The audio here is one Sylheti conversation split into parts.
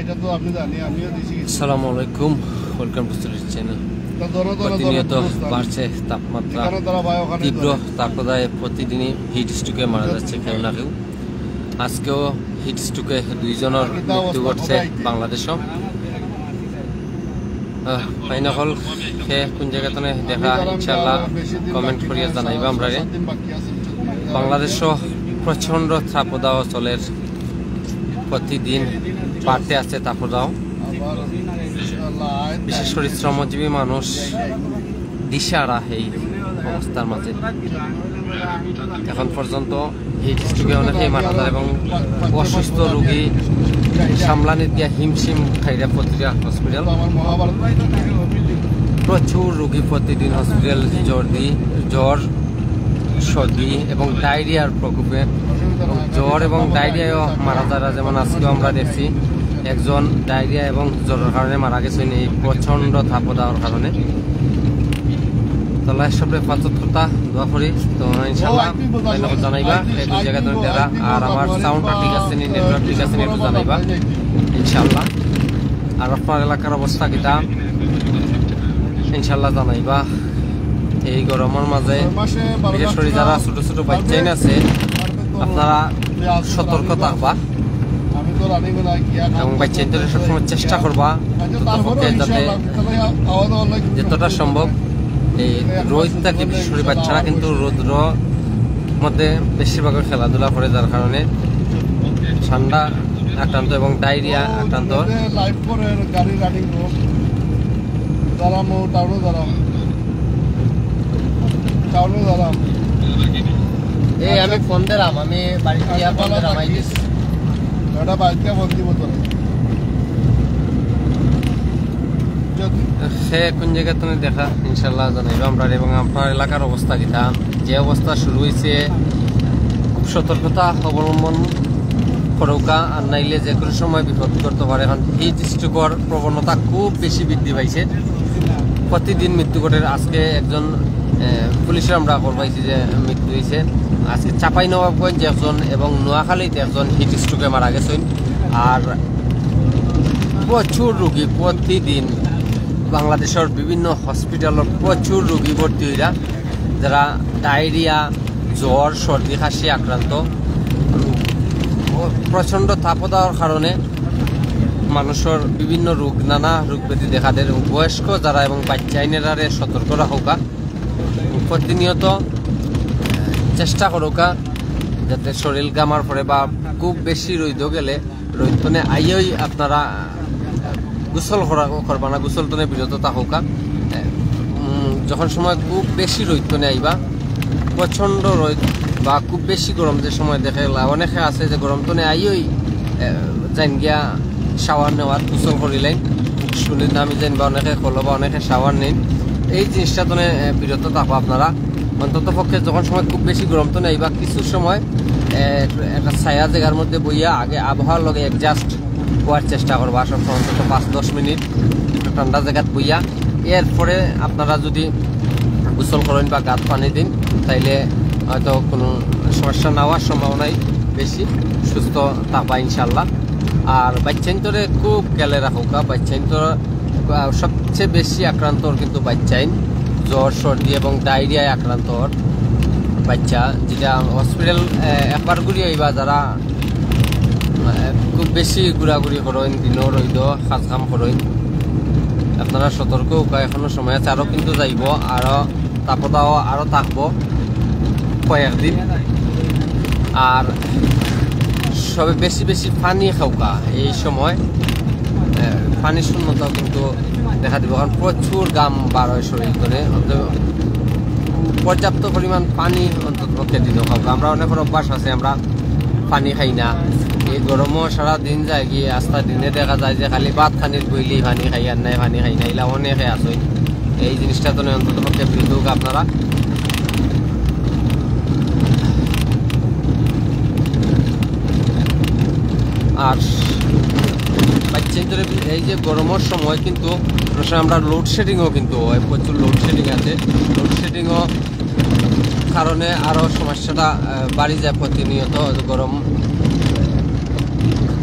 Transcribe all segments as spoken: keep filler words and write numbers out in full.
এটা তো আপনি জানি, আমিও দিছি কিছু। আসসালামু আলাইকুম, welcome to Sylhet channel। তা ধরো, ধরো, ধরো, প্রতিনিয়ত ধরো, ধরো। বাড়ছে তাপমাত্রা। এখানে ধরো ভাই, ওখানে তীব্র ধরো। তাপদাহে প্রতিদিনই হিট স্ট্রোকে মারা যাচ্ছে কেউ না কেউ। আজকেও হিট স্ট্রোকে দুইজনের মৃত্যু ঘটছে বাংলাদেশও। আহ, ভাই নকল, কে কোন জায়গা তনে দেখা, ইনশাআল্লাহ কমেন্ট করিয়া জানাইবা আমরারে। বাংলাদেশও প্রচণ্ড তাপদাহ চলের, প্রতিদিন বাড়তে আছে তাপদাহ। বিশেষ করে শ্রমজীবী মানুষ দিশাহারা এই অবস্থার মাঝে। এখন পর্যন্ত হিট স্ট্রোকে অনেকেই মারা যার এবং অসুস্থ রোগী সামলানিত গিয়া হিমশিম খাইরা প্রতিটা হসপিটাল। প্রচুর রোগী প্রতিদিন হসপিটাল জ্বর দি, জ্বর, সর্দি এবং ডায়রিয়ার প্রকোপে, এবং জ্বর এবং ডায়রিয়ায়ও মারা যারা, যেমন আজকেও আমরা দেখছি একজন ডায়রিয়া এবং জ্বরের কারণে মারা গেছেন এই প্রচণ্ড তাপদাহর কারণে। তো আল্লাহর সবরে পাঁচত কথা দোয়া করি। তো ইনশাআল্লাহ জানাইবা এই দুই জায়গা ধরে দেরা, আর আমার সাউন্ডটা ঠিক আছে নি, নেটওয়ার্ক ঠিক আছে নি, একটু জানাইবা ইনশাআল্লাহ। আর আপনার এলাকার অবস্থা কিতা ইনশাআল্লাহ জানাইবা। এই গরমের মাঝে বিশেষ করে যারা ছোট ছোট বাচ্চাইন আছে, আপনারা সতর্ক থাকবা এবং বাচ্চাইন্তরে সবসময় চেষ্টা করবা অন্ততপক্ষে যাতে যতটা সম্ভব এই রোদ থাকি, বিশেষ করে বাচ্চারা কিন্তু রৌদ্র মধ্যে বেশিরভাগ খেলাধুলা করে, যার কারণে ঠান্ডা আক্রান্ত এবং ডায়রিয়া আক্রান্ত। লাইভ করে গাড়ি রানিং রোড। দাঁড়াম, ও টাউনো দাঁড়াম। টাউনো দাঁড়াম। এই আমি ফোন দিলাম, আমি বাড়িতে গিয়া ফোন দিলাম, আই দিস। ওটা বাড়িতে ফোন দিব তোর। যদি সে কোন জায়গা তুমি দেখা, ইনশাআল্লাহ জানাইবা আমরা এবং আপনার এলাকার অবস্থা কিতা। যে অবস্থা শুরু হইছে, খুব সতর্কতা অবলম্বন করুকা, আর নাইলে যে কোনো সময় বিপদ করতে পারে। এখন হিট স্ট্রোকর প্রবণতা খুব বেশি বৃদ্ধি পাইছে, প্রতিদিন মৃত্যু ঘটের। আজকে একজন, এ, পুলিশে আমরা খবর পাইছি যে মৃত্যু হইছে। আজকে চাঁপাইনবাবগঞ্জ একজন এবং নোয়াখালীতে একজন হিট স্ট্রোকে মারা গেছেন। আর প্রচুর রোগী প্রতিদিন বাংলাদেশের বিভিন্ন হসপিটালর প্রচুর রোগী ভর্তি হইরা, যারা ডায়রিয়া, জ্বর, সর্দি, কাশি আক্রান্ত। ও প্রচণ্ড তাপদাহর কারণে মানুষের বিভিন্ন রোগ, নানা রোগ ব্যাধি দেখা দেয় এবং বয়স্ক যারা এবং বাচ্চাইনেরারে সতর্ক রাখুকা। প্রতিনিয়ত চেষ্টা করুকা যাতে শরীর গামার পরে বা খুব বেশি রইদ গেলে রইদ তনে আইয়াই আপনারা গোসল করা, করবা না, গোসল তনে বিরত থাকুকা। উম, যখন সময় খুব বেশি রইদ তনে আইবা, প্রচণ্ড রইদ বা খুব বেশি গরম যে সময় দেখে লা-, অনেকে আছে যে গরম তনে আইয়াই, এ, যাইন গিয়া শাওয়ার নেওয়ার, গোসল করিলেন, শুনি না আমি জানি বা অনেকে করলো বা অনেকে শাওয়ার নেন, এই জিনিসটা তনে, এ, বিরত থাকো আপনারা। অন্তত পক্ষে যখন সময় খুব বেশি গরম তনে আইবা, কিছু সময়, এ, একটা ছায়া জায়গার মধ্যে বইয়া আগে আবহাওয়ার লগে অ্যাডজাস্ট হওয়ার চেষ্টা করবা। সব সময় অন্তত পাঁচ দশ মিনিট একটু ঠান্ডা জায়গাত বইয়া, এরপরে আপনারা যদি গোসল করেন বা গাত পানি দিন, তাইলে হয়তো কোনো সমস্যা না হওয়ার সম্ভাবনাই বেশি, সুস্থ থাকবা ইনশাল্লাহ। আর বাচ্চাইন্তরে খুব খেয়ালে রাখুকা, বাচ্চাইন্তর, আহ, সবচেয়ে বেশি আক্রান্ত ওর কিন্তু বাচ্চাইন, জ্বর, সর্দি এবং ডায়রিয়ায় আক্রান্ত ওর বাচ্চা, যেটা হসপিটাল, আহ, একবার ঘুরি আইবা যারা, আহ, খুব বেশি ঘুরাঘুরি করইন, দিনও রইদ কাজ কাম করইন, আপনারা সতর্ক হউকা, এখনো সময় আছে, আরও কিন্তু যাইব, আরও তাপদাহ আরও থাকবো কয়েকদিন। আর সবে বেশি বেশি পানি খাউকা এই সময়, আহ, পানি শূন্যতাও কিন্তু দেখা দিব, কারণ প্রচুর গাম বার হয় শরীর করে। অতএব পর্যাপ্ত পরিমাণ পানি অন্তত পক্ষে দিন খাউকা। আমরা অনেকের অভ্যাস আছে, আমরা পানি খাই না। এই গরমও সারা দিন যায় কি, আস্তা দিনে দেখা যায় যে খালি ভাত খানির বইলেই পানি খাই, আর নাই পানি খাই না, ইলা অনেকে আছে। এই জিনিসটা তো অন্তত পক্ষে বিরত হউকা আপনারা। আর বাচ্চাইন্তরে এই যে গরমের সময় কিন্তু অনেক সময় আমরা লোডশেডিংও কিন্তু হয়, প্রচুর লোডশেডিং আছে, লোডশেডিংও কারণে আরও সমস্যাটা, আহ, বাড়ি যায় প্রতিনিয়ত। গরম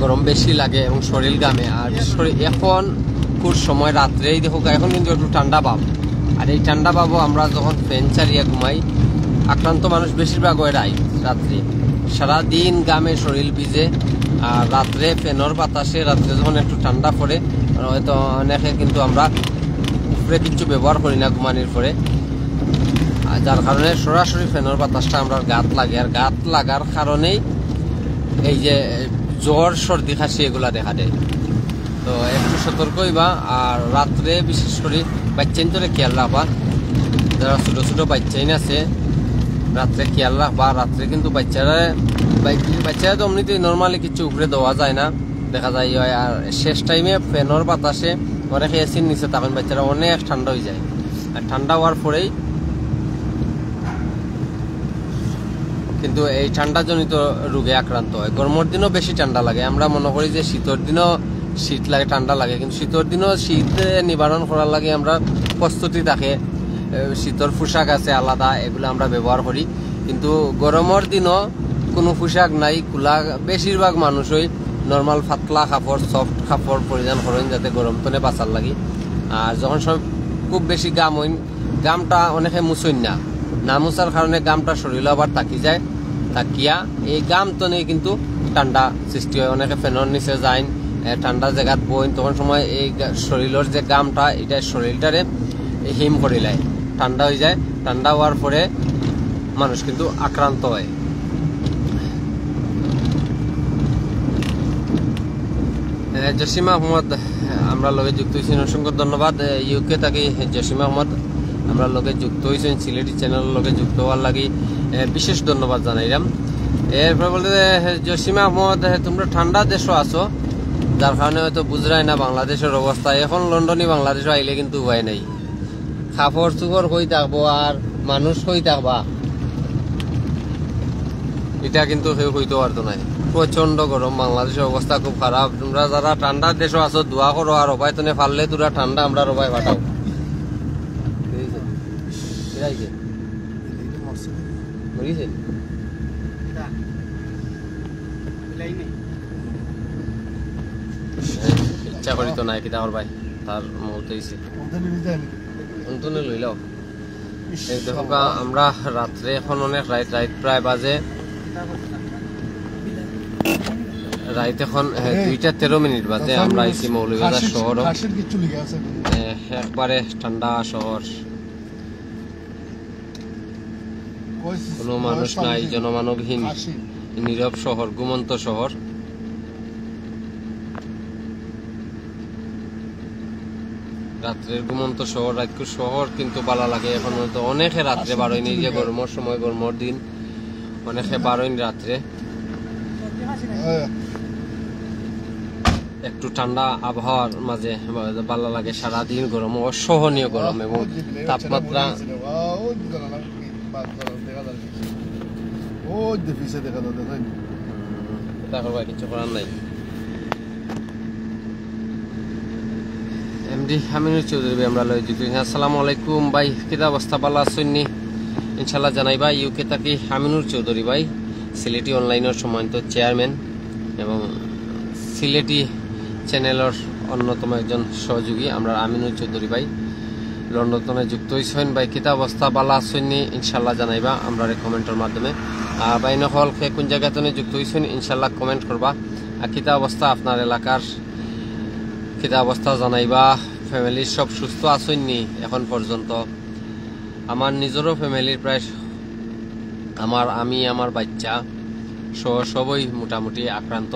গরম বেশি লাগে এবং শরীর ঘামে। আর বিশেষ করে এখন কুর সময় রাত্রে, এই দেখো, এখন কিন্তু একটু ঠান্ডা ভাব। আর এই ঠান্ডা ভাবও আমরা যখন ফ্যান চালিয়ে ঘুমাই, আক্রান্ত মানুষ বেশিরভাগ হয় রাই রাত্রে। সারা দিন ঘামে শরীর ভিজে, আর রাত্রে ফ্যানের বাতাসে রাত্রে যখন একটু ঠান্ডা পড়ে, হয়তো অনেকে কিন্তু আমরা উপরে কিচ্ছু ব্যবহার করি না ঘুমানির পরে, আর যার কারণে সরাসরি ফ্যানের বাতাসটা আমরা গাত লাগে। আর গাত লাগার কারণেই এই যে জ্বর, সর্দি, কাশি এগুলা দেখা দেয়। তো একটু সতর্ক হইবা। আর রাত্রে বিশেষ করে বাচ্চাইন্তরে খেয়াল রাখবা, যারা ছোট ছোট বাচ্চাইন আছে রাত্রে খেয়াল রাখবা। রাত্রে কিন্তু বাচ্চারা, বাচ্চারা তো এমনিতেই নর্মালি কিছু উপরে দেওয়া যায় না, দেখা যায় ইয়ে হয়। আর শেষ টাইমে ফ্যানের বাতাসে অনেকে এসির নিচে থাকেন, বাচ্চারা অনেক ঠান্ডা হয়ে যায়। আর ঠান্ডা হওয়ার পরেই কিন্তু এই ঠান্ডাজনিত রোগে আক্রান্ত হয়। গরমের দিনও বেশি ঠান্ডা লাগে। আমরা মনে করি যে শীতের দিনও শীত লাগে, ঠান্ডা লাগে, কিন্তু শীতের দিনও শীত নিবারণ করার লাগে আমরা প্রস্তুতি থাকে। এ, শীতের পোশাক আছে আলাদা, এগুলো আমরা ব্যবহার করি। কিন্তু গরমের দিনও কোনো পোশাক নাই, খোলা, বেশিরভাগ মানুষই নর্মাল পাতলা কাপড়, সফট কাপড় পরিধান করেন, যাতে গরম তনে বাঁচার লাগি। আর যখন সব খুব বেশি গাম হইন, গামটা অনেকে মুছইন না, না মুছার কারণে গামটা শরীরে আবার থাকি যায়, থাকিয়া এই গাম তনে কিন্তু ঠান্ডা সৃষ্টি হয়। অনেকে ফ্যানের নিচে যাইন, এ, ঠান্ডা জায়গাত বইন, তখন সময় এই গা-, শরীরের যে গামটা, এটা শরীরটারে হিম করিলায়, ঠান্ডা হয়ে যায়। ঠান্ডা হওয়ার পরে মানুষ কিন্তু আক্রান্ত হয়। এ, জসিম আহমদ, আমরা লগে যুক্ত হয়েছেন, অসংখ্য ধন্যবাদ। ইউকে থাকি জসিম আহমদ, আমরা লগে যুক্ত হয়েছেন, সিলেটি চ্যানেল লগে যুক্ত হওয়ার লাগি, এ, বিশেষ ধন্যবাদ জানাইলাম। এরপর বলতে, এ, জসিম আহমদ, এ, তোমরা ঠান্ডা দেশও আছো, যার কারণে হয়তো বুঝরায় না বাংলাদেশের অবস্থা। এখন লন্ডনি বাংলাদেশও আইলে কিন্তু উপায় নাই, কাপড় চুপড় কই থাকবো আর মানুষ কই থাকবা, এটা কিন্তু কেউ কইতে পারতো না। প্রচন্ড গরম, বাংলাদেশের অবস্থা খুব খারাপ। তোমরা যারা ঠান্ডা দেশও আছো, দোয়া করো, আর ওবায় তনে পারলে তোরা ঠান্ডা আমরা ওবায় পাঠাও। এই যে, এরাই যে। মরিছে? ইচ্ছা করি তো নাই, কিতা করবায়, তার মৌত হইছে। অন্তনে লইলাও। এই দেখো গা, আমরা রাত্রে এখন অনেক রাইত, রাইত প্রায় বাজে, রাইত এখন, এ, দুইটা তেরো মিনিট বাজে। আমরা আইছি মৌলভীবাজার শহর, একবারে ঠান্ডা শহর, কোনো মানুষ নাই, জনমানবহীন, নীরব শহর, ঘুমন্ত শহর। রাত্রের ঘুমন্ত শহর, রাইতকুর শহর কিন্তু বালা লাগে। এখন তো অনেকে রাত্রে বারোয়নি, যে গরমর সময়, গরমর দিন, অনেকে বারোয়নি রাত্রে। একটু ঠান্ডা আবহাওয়ার মাঝে বালা লাগে। সারাদিন গরম, অসহনীয় গরম এবং তাপমাত্রা। ওই যে পিছে দেখা যাচ্ছে। হুম, এটা করবা, কিছু করার নাই। এমডি আমিনুর চৌধুরী ভাই, আমরা লগে যুক্ত হইছি। আসসালামু আলাইকুম ভাই, কিতা অবস্থা, বালা আছইননি? ইনশাল্লাহ জানাইবা। ইউকে থাকি আমিনুর চৌধুরী ভাই, সিলেটি অনলাইনের সম্মানিত চেয়ারম্যান এবং সিলেটি চ্যানেলের অন্যতম একজন সহযোগী আমরা আমিনুর চৌধুরী ভাই। লন্ডন তনে যুক্ত হইছেন ভাই, কিতা অবস্থা, বালা আছইননি? ইনশাল্লাহ জানাইবা আমরারে কমেন্টের মাধ্যমে। আর ভাই নকল কে কোন জায়গা তনে যুক্ত হইছেন, ইনশাল্লাহ কমেন্ট করবা। আর কিতা অবস্থা আপনার এলাকার, কিতা অবস্থা জানাইবা। ফ্যামিলির সব সুস্থ আছইননি এখন পর্যন্ত? আমার নিজেরও ফ্যামিলির প্রায়, আমার, আমি, আমার বাচ্চা সহ সবই মোটামুটি আক্রান্ত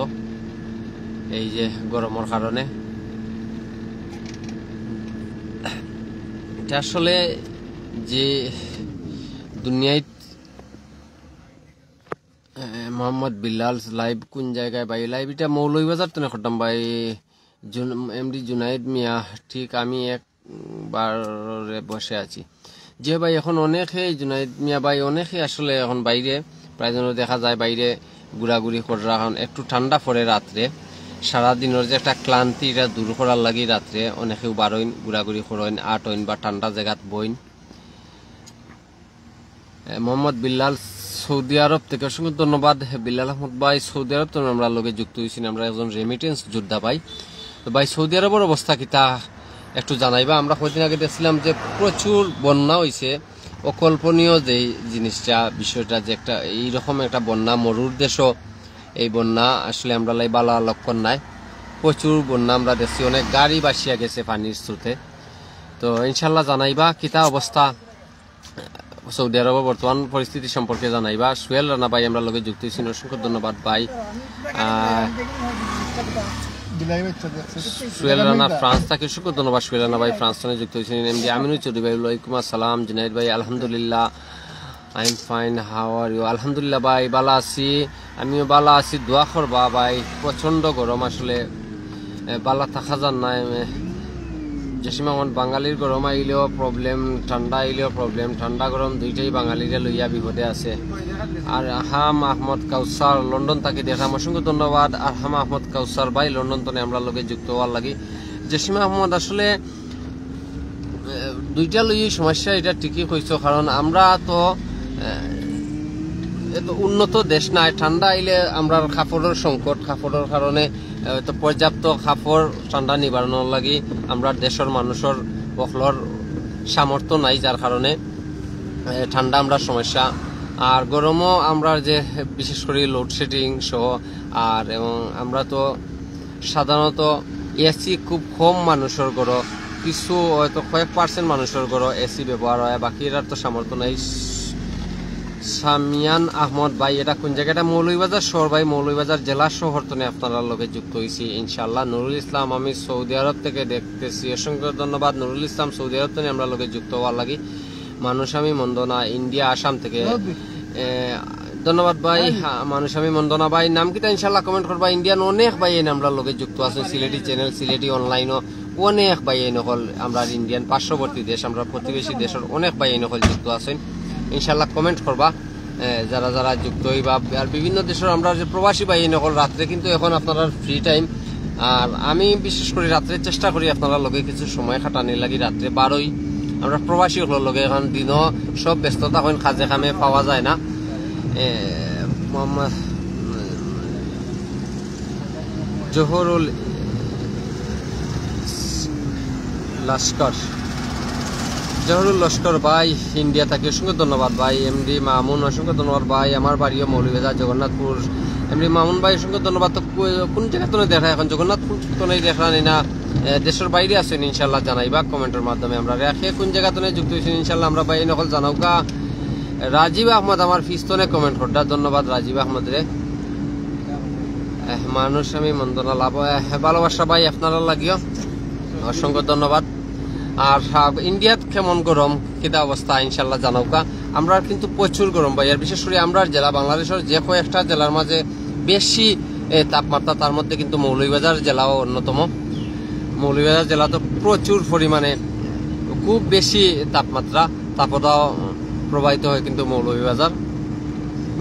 এই যে গরমর কারণে। এটা আসলে যে দুনিয়ায়, এ, মোহাম্মদ বিল্লাল লাইভ কোন জায়গায় ভাই? লাইভ এটা মৌলভীবাজার তনে করতাম ভাই। জুন-, এমডি জুনাইদ মিয়া, ঠিক আমি এক, উম, বারে বসে আছি। যে ভাই, এখন অনেকে, জুনাইদ মিয়া ভাই, অনেকে আসলে এখন বাইরে, প্রায় জন দেখা যায় বাইরে ঘুরাঘুরি করার। এখন একটু ঠান্ডা পড়ে রাত্রে, সারা দিনের যে একটা ক্লান্তি, এটা দূর করার লাগি রাত্রে অনেকেও বারোইন, ঘুরাঘুরি করইন, আটইন বা ঠান্ডা জায়গাত বইন। এ, মোহাম্মদ বিল্লাল সৌদি আরব থেকে অসংখ্য ধন্যবাদ বিলাল আহমদ ভাই। সৌদি আরব থেকে আমরার লগে যুক্ত অইছইন আমরার একজন রেমিটেন্স যোদ্ধা ভাই। তো ভাই, সৌদি আরবর অবস্থা কিতা একটু জানাইবা? আমরা কয়দিন আগে দেখছিলাম যে প্রচুর বন্যা অইছে, অকল্পনীয় যেই জিনিসটা, বিষয়টা যে একটা এইরকম একটা বন্যা, মরুর দেশও এই বন্যা আসলে আমরার লাগি ভালা লক্ষণ নায়। প্রচুর বন্যা আমরা দেখছি, অনেক গাড়ি ভাসিয়া গেছে পানির স্রোতে। তো ইনশাল্লাহ জানাইবা কিতা অবস্থা সৌদি আরবর বর্তমান পরিস্থিতি সম্পর্কে জানাইবা। সুয়েল রানা ভাই আমরার লগে যুক্ত অইছইন, অসংখ্য ধন্যবাদ ভাই। আহ, সুয়েল রানা ফ্রান্স থাকি অসংখ্য ধন্যবাদ। সুয়েল রানা ভাই ফ্রান্স থাকি যুক্ত অইছইন। এমডি আমিনুল চৌধুরী ভাই, ওয়ালাইকুম আসসালাম। জুনাইদ ভাই, আলহামদুলিল্লাহ, I am fine, how are you? আলহামদুলিল্লাহ ভাই, ভালা আছি, আমিও ভালা আছি, দোয়া করবা ভাই। প্রচণ্ড গরম আসলে, এ, ভালা থাকা যার না। এ, জসিম আহমদ, বাঙালির গরম আইলেও প্রবলেম, ঠান্ডা আইলেও প্রবলেম, ঠান্ডা গরম দুইটাই বাঙালিরে লইয়া বিপদে আছে। আর আরহাম আহমদ কাউসার, লন্ডন থাকি দেখরাম, অসংখ্য ধন্যবাদ আরহাম আহমদ কাউসার ভাই, লন্ডন তনে আমরার লগে যুক্ত অওয়ার লাগি। জসিম আহমদ, আসলে দুইটা লইয়া সমস্যা, এটা ঠিকই কইছো, কারণ আমরা তো, আহ, এত উন্নত দেশ নায়। ঠান্ডা আইলে আমরার কাপড়র সংকট, কাপড়র কারণে, আহ, তো পর্যাপ্ত কাপড় ঠান্ডা নিবারণর লাগি আমরার দেশর মানুষর অকলর সামর্থ্য নাই, যার কারণে, আহ, ঠান্ডা আমরার সমস্যা। আর গরমও আমরার যে বিশেষ করি লোডশেডিং সহ, আর এবং আমরা তো সাধারণত এসি খুব কম মানুষর ঘরো, কিছু হয়তো কয়েক পার্সেন্ট মানুষর ঘরো এসি ব্যবহার হয়, বাকি এরার তো সামর্থ্য নাই। সামিয়ান আহমদ ভাই, এটা কোন জায়গা? এটা মৌলভীবাজার শহর ভাই, মৌলভীবাজার জেলা শহর তনে আপনারার লগে যুক্ত অইছি ইনশাআল্লাহ। নুরুল ইসলাম, আমি সৌদি আরব থেকে দেখতেছি, অসংখ্য ধন্যবাদ নুরুল ইসলাম, সৌদি আরব তনে আমরার লগে যুক্ত অওয়ার লাগি। মানুষ আমি মন্দ না, ইন্ডিয়া আসাম থেকে। এ, ধন্যবাদ ভাই। হ্যাঁ, মানুষ আমি মন্দ না ভাই। নাম কিতা ইনশাআল্লাহ কমেন্ট করবা। ইন্ডিয়ান অনেক ভাই এইন আমরার লগে যুক্ত আছইন, সিলেটি চ্যানেল, সিলেটি অনলাইনও অনেক ভাই এইন অকল আমরার ইন্ডিয়ান পার্শ্ববর্তী দেশ, আমরার প্রতিবেশী দেশর অনেক ভাই এইন অকল যুক্ত আছইন। ইনশাআল্লাহ কমেন্ট করবা, এ, যারা যারা যুক্ত অইবা। আর বিভিন্ন দেশর আমরার যে প্রবাসী ভাই এইন অকল রাত্রে কিন্তু এখন আপনারার ফ্রি টাইম, আর আমি বিশেষ করি রাত্রে চেষ্টা করি আপনারার লগে কিছু সময় কাটানির লাগি। রাত্রে বারোই আমরা প্রবাসী অকলর লগে, এখন দিনও সব ব্যস্ততা অইন, কাজে কামে পাওয়া যায় না। এ, মোহাম্মদ জহুরুল লস্কর, জহুরুল লস্কর ভাই, ইন্ডিয়া থাকি অসংখ্য ধন্যবাদ ভাই। এমডি মামুন, অসংখ্য ধন্যবাদ ভাই, আমার বাড়িও মৌলভীবাজার জগন্নাথপুর। এমডি মামুন ভাই, অসংখ্য ধন্যবাদ। তো কো-, কোন জায়গা তনে দেখরা এখন? জগন্নাথপুর তনে দেখরা নি না, এ, দেশর বাইরে আছইন ইনশাআল্লাহ জানাইবা কমেন্টর মাধ্যমে। আমরারে কে কোন জায়গা তনে যুক্ত অইছইন ইনশাআল্লাহ আমরার ভাই অকল জানাউক্কা। রাজীব আহমদ আমার ফিজ তনে কমেন্ট কররা, ধন্যবাদ রাজীব আহমদরে। এহ, মানুষ আমি মন্দ না লাভ, এহ, ভালোবাসা ভাই আপনারার লাগিও অসংখ্য ধন্যবাদ। আর, আহ, ইন্ডিয়াত কেমন গরম, কিতা অবস্থা ইনশাআল্লাহ জানাউক্কা। আমরার কিন্তু প্রচুর গরম ভাই, আর বিশেষ করি আমরার জেলা, বাংলাদেশর যে কয়েকটা জেলার মাঝে বেশি, এ, তাপমাত্রা, তার মধ্যে কিন্তু মৌলভীবাজার জেলাও অন্যতম। মৌলভীবাজার জেলা তো প্রচুর পরিমাণে, খুব বেশি তাপমাত্রা, তাপদাহ প্রবাহিত হয় কিন্তু মৌলভীবাজার।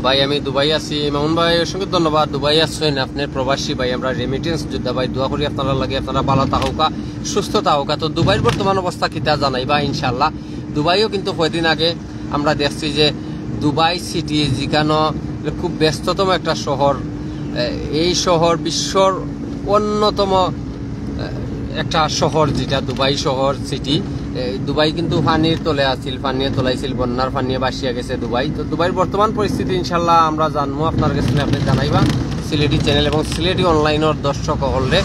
ভাই, আমি দুবাই আছি। মামুন ভাই, অসংখ্য ধন্যবাদ। দুবাই আছইন আপনে প্রবাসী ভাই, আমরার রেমিটেন্স যোদ্ধা ভাই, দোয়া করি আপনারার লাগি, আপনারা ভালা থাকউক্কা, সুস্থ থাকউক্কা। তো দুবাইর বর্তমান অবস্থা কিতা জানাইবা ইনশাআল্লাহ। দুবাইও কিন্তু কয়দিন আগে আমরা দেখছি যে দুবাই সিটি যেখানো খুব ব্যস্ততম একটা শহর, এ, এই শহর বিশ্বর অন্যতম, এ, একটা শহর যেটা দুবাই শহর সিটি। এ, দুবাই কিন্তু পানির তলে আছিল, পানিয়ে তলাইছিল, বন্যার পানিয়ে ভাসিয়া গেছে দুবাই। তো দুবাইর বর্তমান পরিস্থিতি ইনশাআল্লাহ আমরা জানমু, আপনার কাছে আপনে জানাইবা সিলেটি চ্যানেল এবং সিলেটি অনলাইনর দর্শক অকলরে।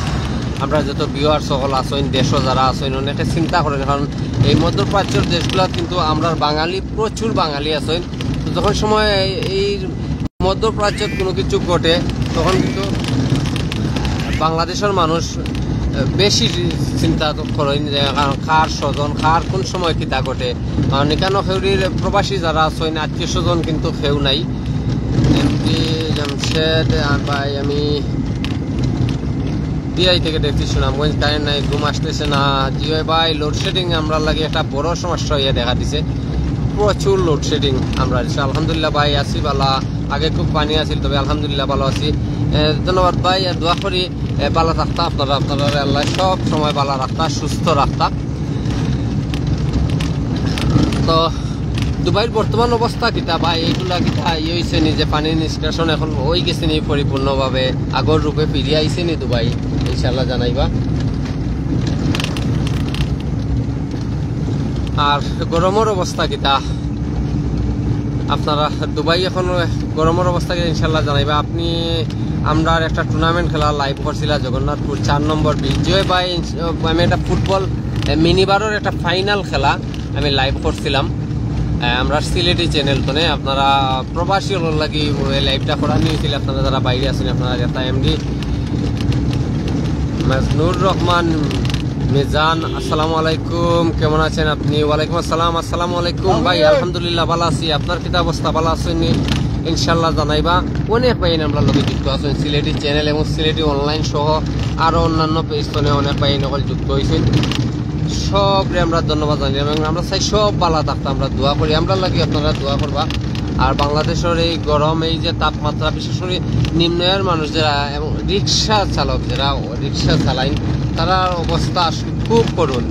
আমরার যত ভিউয়ার্স অকল আছইন, দেশো যারা আছইন, অনেকে চিন্তা করইন, কারণ এই মধ্যপ্রাচ্যর দেশগুলাত কিন্তু আমরার বাঙালি, প্রচুর বাঙালি আছইন। তো যখন সময় এই, এই মধ্যপ্রাচ্যত কোনো কিছু ঘটে, তখন কিন্তু বাংলাদেশর মানুষ, আহ, বেশি চিন্তা করইন যে কার, কার স্বজন, কার কোন সময় কিতা ঘটে। কারণ ইকানো কেউরির প্রবাসী যারা আছইন, আত্মীয় স্বজন কিন্তু কেউ নাই। এমডি জামশেদ, আর ভাই আমি ডিআই থেকে দেখছি সুনামগঞ্জ, কারেন্ট নাই, ঘুম আসতেছে না। জি ভাই, ভাই, লোডশেডিং আমরার লাগি একটা বড় সমস্যা অইয়া দেখা দিছে, প্রচুর লোডশেডিং আমরার। আলহামদুলিল্লাহ ভাই, আছি ভালা, আগে খুব পানি আছিল, তবে আলহামদুলিল্লাহ ভালা আছি। এ, ধন্যবাদ ভাই, আর দোয়া করি, এ, ভালা থাকতা আপনারা, আপনারারে আল্লায় সব সময় ভালা রাখতা, সুস্থ রাখতা। তো দুবাইর বর্তমান অবস্থা কিতা বা এইগুলা কিতা ইয়ে হইছে নি যে পানির নিষ্কাশন এখন হয়ে গেছে নি পরিপূর্ণভাবে, আগর রূপে ফিরিয়া আইছে নি দুবাই, ইনশাল্লাহ জানাইবা। আর গরমর অবস্থা কিতা আপনারা দুবাই এখন গরমর অবস্থা কিতা ইনশাল্লাহ জানাইবা। আপনি আমরা একটা টুর্নামেন্ট খেলা লাইভ করছিলা জগন্নাথপুর চার নম্বর বিজয় ভাই, আমি একটা ফুটবল মিনিবারর একটা ফাইনাল খেলা আমি লাইভ করছিলাম। আহ, আমরা সিলেটি চ্যানেল তো নে, আপনারা প্রবাসী হলার লাগি লাইভটা করানি হয়েছিল। আপনারা যারা বাইরে আছেন, আপনারা একটা এমডি মাজনুর রহমান মিজান, আসসালামু আলাইকুম, কেমন আছেন আপনি? ওয়ালাইকুম আসসালাম, আসসালামু আলাইকুম ভাই। আলহামদুলিল্লাহ, ভালো আছি। আপনার কিতা অবস্থা, ভালো আছেন নি? ইনশাল্লাহ জানাইবা। অনেক ভাই আমরা লগে যুক্ত আছেন সিলেটি চ্যানেল এবং সিলেটি অনলাইন সহ আরো অন্যান্য পেজ তো নে অনেক ভাই নকল যুক্ত হয়েছেন। সবরে আমরা ধন্যবাদ জানাই এবং আমরা চাই সব ভালা থাকতে, আমরা দোয়া করি, আমরা লাগি আপনারা দোয়া করবা। আর বাংলাদেশের এই গরম, এই যে তাপমাত্রা, বিশেষ করে নিম্ন আয়ের মানুষ যারা এবং রিক্সা চালক যারা রিক্সা চালাইন, তারার অবস্থা আসলে খুব করুণ।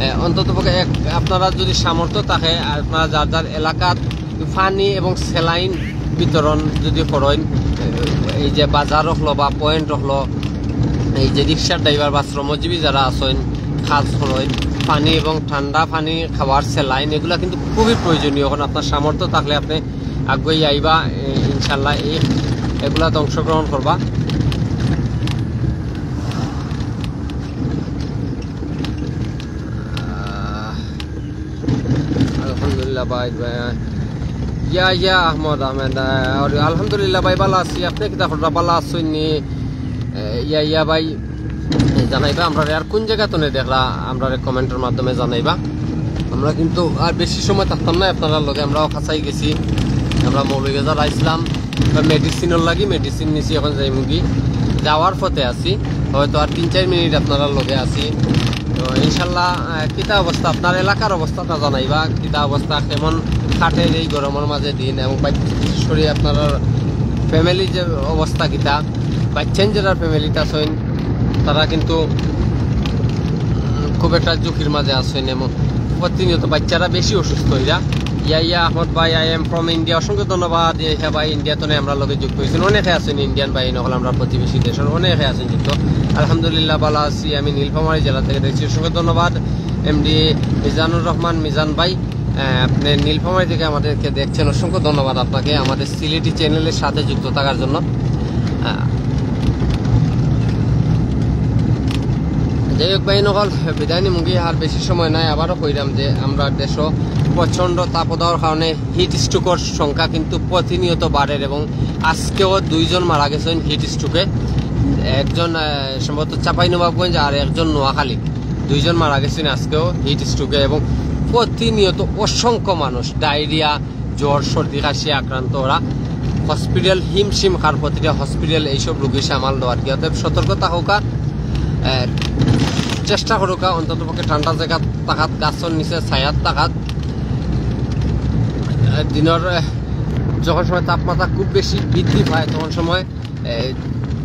এ, অন্তত পক্ষে এক, আপনারা যদি সামর্থ্য থাকে, আপনারা যার যার এলাকাত পানি এবং স্যালাইন বিতরণ যদি করেন, এই যে বাজার হলো বা পয়েন্ট হলো, এই যে রিক্সার ড্রাইভার বা শ্রমজীবী যারা আছেন, কাজ করেন, পানি এবং ঠান্ডা পানি খাওয়ার স্যালাইন, এগুলা কিন্তু খুবই প্রয়োজনীয়। এখন আপনার সামর্থ্য থাকলে আপনি আগুয়াই আইবা, এ, ইনশাল্লাহ এই এগুলাত অংশগ্রহণ করবা। আহ, আলহামদুলিল্লাহ ভাই, ভাই। ইয়া, ইয়া, আহমদ আহমেদ, আহ, আর আলহামদুলিল্লাহ ভাই, ভালো আছি। আপনি কিতা কররা, ভালো আছেন নি? এ, ইয়া, ইয়া ভাই, এ, জানাইবা আমরা আর কোন জায়গা তো নেই দেখরা, আমরা কমেন্টের মাধ্যমে জানাইবা। আমরা কিন্তু আর বেশি সময় থাকতাম না আপনারা লগে, আমরাও কাছাই গেছি, আমরা মৌলভীবাজার আইসলাম। মেডিসিনের লাগি মেডিসিন নিছি, এখন যাইমুগি, যাওয়ার পথে আছি, হয়তো আর তিন চার মিনিট আপনারা লগে আছি। তো ইনশাল্লাহ, আহ, কিতা অবস্থা, আপনার এলাকার অবস্থাটা জানাইবা, কিতা অবস্থা, কেমন কাটের এই গরমের মাঝে দিন, এবং বাচ-, বিশেষ করে আপনার ফ্যামিলি যে অবস্থা কিতা, বাচ্চাইন যারা ফ্যামিলিতে আছেন, তারা কিন্তু, উম, খুব একটা ঝুঁকির মাঝে আছেন এবং প্রতিনিয়ত বাচ্চারা বেশি অসুস্থ হইরা। ইয়া, ইয়া, আহমদ ভাই, I am from India, অসংখ্য ধন্যবাদ। ইয়া, ইয়া ভাই, ইন্ডিয়া তো নেই, আমরা লগে যুক্ত হয়েছেন, অনেকে আছেন ইন্ডিয়ান ভাই, নকল আমরা প্রতিবেশী দেশের অনেকে আছেন যুক্ত। আলহামদুলিল্লাহ, ভালো আছি। আমি নীলফামারী জেলা থেকে দেখছি, অসংখ্য ধন্যবাদ। এমডি মিজানুর রহমান মিজান ভাই, আহ, আপনি নীলফামারী থেকে আমাদেরকে দেখছেন, অসংখ্য ধন্যবাদ আপনাকে আমাদের সিলেটি চ্যানেলের সাথে যুক্ত থাকার জন্য। আহ, যাই হোক ভাই, নকল বিদায় নিমুগি, আর বেশি সময় নাই। আবারও কইলাম যে আমরা দেশও প্রচণ্ড তাপদাহর কারণে হিট স্ট্রোকের সংখ্যা কিন্তু প্রতিনিয়ত বাড়ের এবং আজকেও দুইজন মারা গেছেন হিট স্ট্রোকে, একজন, আহ, সম্ভবত চাঁপাইনবাবগঞ্জ আর একজন নোয়াখালী। দুইজন মারা গেছেন আজকেও হিট স্ট্রোকে এবং প্রতিনিয়ত অসংখ্য মানুষ ডায়রিয়া, জ্বর, সর্দি, কাশি আক্রান্ত ওরা। হসপিটাল হিমশিম খার, প্রতিটা হসপিটাল এইসব রোগী সামাল দেওয়ার কি। অতএব সতর্ক থাকুকা, আহ, চেষ্টা করুকা অন্তত পক্ষে ঠান্ডা জায়গা থাকাত, গাছর নিচে ছায়াত থাকাত। আহ, দিনের, আহ, যখন সময় তাপমাত্রা খুব বেশি বৃদ্ধি পায়, তখন সময়, আহ,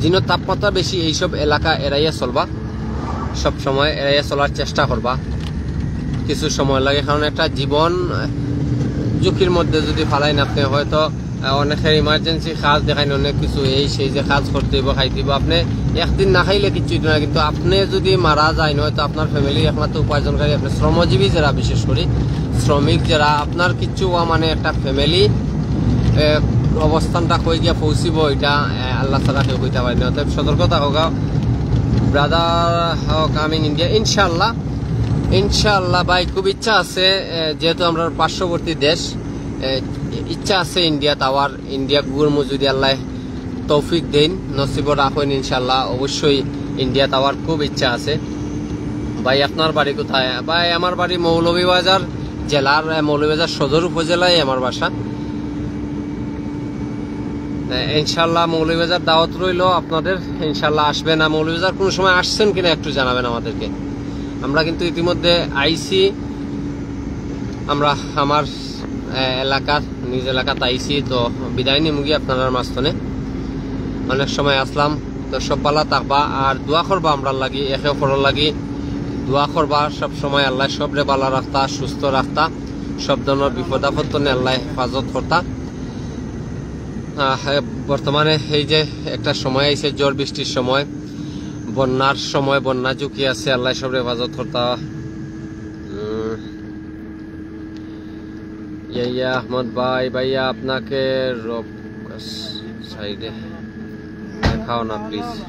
দিনের তাপমাত্রা বেশি, এইসব এলাকা এড়াইয়া চলবা, সব সময় এড়াইয়া চলার চেষ্টা করবা। কিছু সময় লাগে, কারণ একটা জীবন, আহ, ঝুঁকির মধ্যে যদি ফালাইন আপনি, হয়তো, আহ, অনেকের ইমার্জেন্সি কাজ দেখাইন, অনেক কিছু এই সেই যে কাজ করতে হইব, খাইতে হইব। আপনি একদিন না খাইলে কিচ্ছু হইতো না, কিন্তু আপনি যদি মারা যাইন, হয়তো আপনার ফ্যামিলির একমাত্র উপার্জনকারী আপনি শ্রমজীবী যারা, বিশেষ করে শ্রমিক যারা, আপনার কিচ্ছু হওয়া মানে একটা ফ্যামিলি, আহ, অবস্থানটা কই গিয়া পৌঁছিব, এটা, আহ, আল্লাহ ছাড়া কেউ কইতে পারে না। অতএব সতর্ক থাকুকা, ব্রাদার, কামিং ইন্ডিয়া, ইনশাআল্লাহ, ইনশাআল্লাহ ভাই, খুব ইচ্ছা আছে, আহ, যেহেতু আমরা পার্শ্ববর্তী দেশ, আহ, ইচ্ছা আছে ইন্ডিয়াত আওয়ার, ইন্ডিয়া ঘুরমু যদি আল্লাহ তৌফিক দেন, নসিব রাখেন, ইনশাআল্লাহ অবশ্যই ইন্ডিয়াত আওয়ার খুব ইচ্ছা আছে। ভাই, আপনার বাড়ি কোথায়? ভাই, আমার বাড়ি মৌলভীবাজার জেলার, আহ, মৌলভীবাজার সদর উপজেলায় আমার বাসা। আহ, ইনশাআল্লাহ মৌলভীবাজার দাওয়াত রইল আপনাদের, ইনশাআল্লাহ আসবেন। আর মৌলভীবাজার কোনো সময় আসছেন কিনা একটু জানাবেন আমাদেরকে। আমরা কিন্তু ইতিমধ্যে আইছি, আমরা আমার, আহ, এলাকার, নিজ এলাকাত আইছি, তো বিদায় নিমুগি আপনারার মাঝখানে। অনেক সময় আসলাম, তো সব ভালা থাকবা আর দোয়া করবা আমরার লাগি, একে অপরর লাগি দোয়া করবা সব সময়। আল্লাহ সবরে ভালা রাখতা, সুস্থ রাখতা। সব ধরনের বিপদ আপদ তনে আল্লায় হেফাজত করতা। আহ, বর্তমানে এই যে একটা সময় আইছে, ঝড় বৃষ্টির সময়, বন্যার সময়, বন্যা ঝুঁকি আছে, আল্লায় সবরে হেফাজত করতা। উম, ইয়া, ইয়া, আহমদ ভাই, ভাইয়া, আপনাকে রব-, সাইডে দেখাও না, প্লিজ।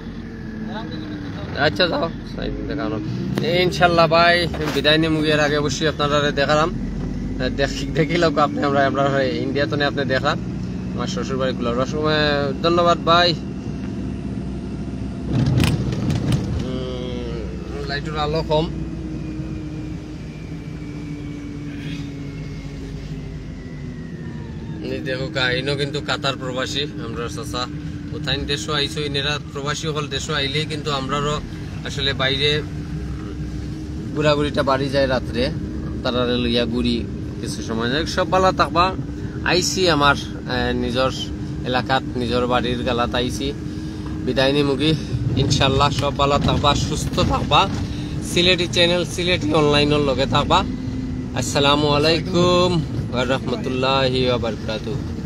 আচ্ছা, যাও, সাইডে দেখাও না। এই ইনশাল্লাহ ভাই, বিদায় নিমু, এর আগে অবশ্যই আপনারারে দেখালাম। দেখ-, দেখিলাউক্কা আপনে, আমরা, আমরা ইন্ডিয়া তনে আপনে দেখলাম। আমার শ্বশুর বাড়ি কুলাউড়া। ধন্যবাদ ভাই। উম, লাইটর আলো কম। এই দেখউক্কা, ইনো কিন্তু কাতার প্রবাসী, আমরার চাচা। ও তাইন দেশো আইছো, ইনেরা প্রবাসী অকল দেশো আইলেই কিন্তু আমরারও আসলে বাইরে ঘুরাঘুরিটা বাড়ি যায় রাত্রে, তারারে লইয়া ঘুরি কিছু সময়। যাই হোক, সব ভালা থাকবা। আইছি আমার, আহ, নিজর এলাকাত, নিজর বাড়ির গালাত আইছি। বিদায় নিমুগি, ইনশাল্লাহ সব ভালা থাকবা, সুস্থ থাকবা। সিলেটি চ্যানেল, সিলেটি অনলাইনর লগে থাকবা। আসসালামু আলাইকুম ওয়া রাহমাতুল্লাহি ওয়া বারাকাতুহু।